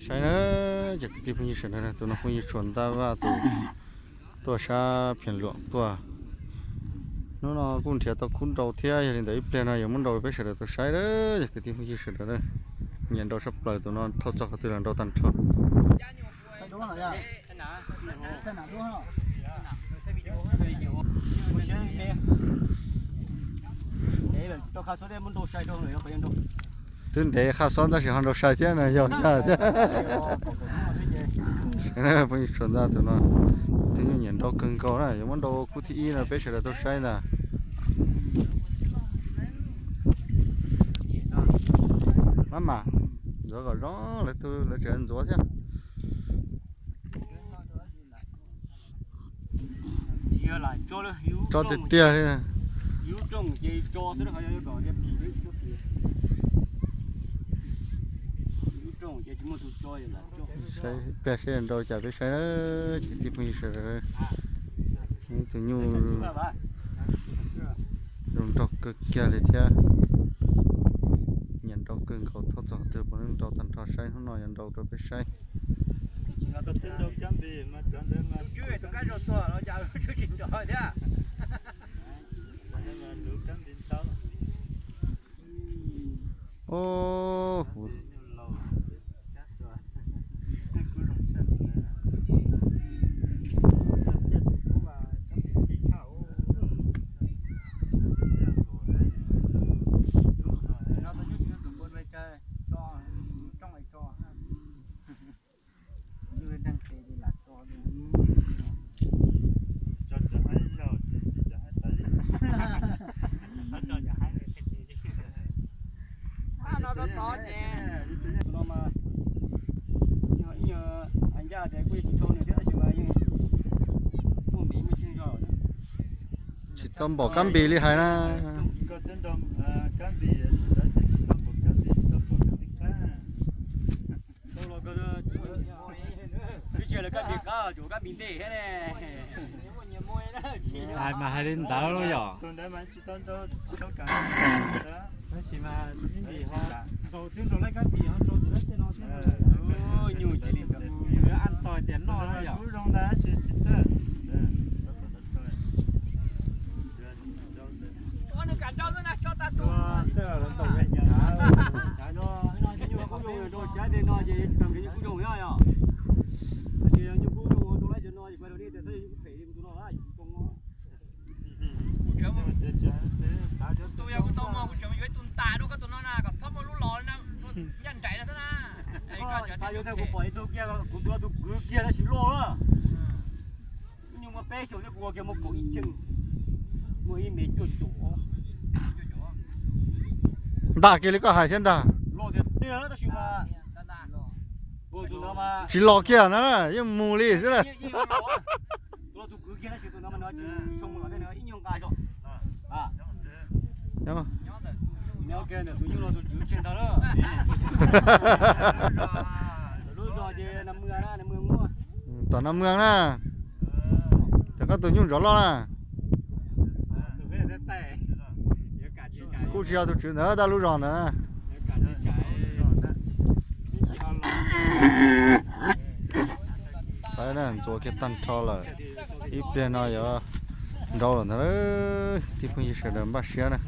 Saib na, cov kwv tij phooj ywg sawv daws, tus no phooj ywg Tsuas Ntaj Vaj tus tuaj sab Phiaj Luam tuaj. Hnub no kuj nrhiav tau khub nrau thiab, yog li ntawd ib pliag no yuav muab nrau rau peb sawv daws tau saib na, cov kwv tij phooj ywg sawv daws. Nyiam nrau tshaj plaws tus no, thauj txog qhov twg los nrau tag nrho. Twb ntev qha xob tab sis ho nrau sai thiab no yog cas thiab. Phooj ywg Tsuas Ntaj tus no, tus nyuj nyiam nrau kawg nkaus na, yuav muab nrau khub thib ib no peb sawv daws tau saib ntag. Mab mas, ntxuav kom zoo, lawv tseem ntxuav thiab. Tso tiag tiag li. Saib pliag saib nrau cas peb saib na, kwv tij phooj ywg sawv daws. Ib tug nyuj zoo nraug kawg kiag li thiab. Nyiam nrau kawg nkaus, thauj txog qhov twg puav leej nrau tag nrho, saib hnub no yuav nrau rau peb saib. Ub, kuv Tsis tau npaum kab npis li hais na. Hais mas hais li ntawd los yog. Tab sis mas ib ntsis ho nrau twb nrau lab kab npis ho nrau tus lab tej no thiab. Nyuj cia li nrau, yus yuav ab tog tias noj na yom. Nyuj kub zoo nrau tsav tej no ces tsis tau nrhiav nyuj kub zoo yom. Tab sis nyuj kub zoo rau lab cov no ces kuv rau nej tias saib nyuj kub phem li kuv tus no na yus tus zoo. Tus yog kuv tau muag kuv tseem yuav ib tug ntas rau koj tus no na kom txhob muaj lub los na, ncaj nraim no xwb na. Xav yuav tag kuv pom ib tug kiag, kuv tus no tus kwv kiag tab sis loj na. Ib nyuag muaj peb xyoos thiab kuv ua kiag muaj kaum ib tseeg, muaj ib me cuaj caum. Ntas kiag li koj hais thiab ntag. Los tiag tiag tab sis mas tsis los kiag na, yeej mus li xwb na. Tus no tus kwv kiag tab sis tus no mas nws tsis tshua mus los thiab, nws ib nyuag nqa zog. Nyob kiag ntawm tus nyuj no tus tswv tseg ntag na. Lub zos ces Nas Mws na, Nas Mws Muaj. Tom Nas Mws na. Ces koj tus nyuj ntov loj na. Kuj tsis yog tus tswv ntawd, tab lub zos ntawd na. Saib na, ntxuav kiag tag nrho lawm. Ib pliag no yuav nrau lawm ntag, tij phooj ywg sawv daws npaj siab na.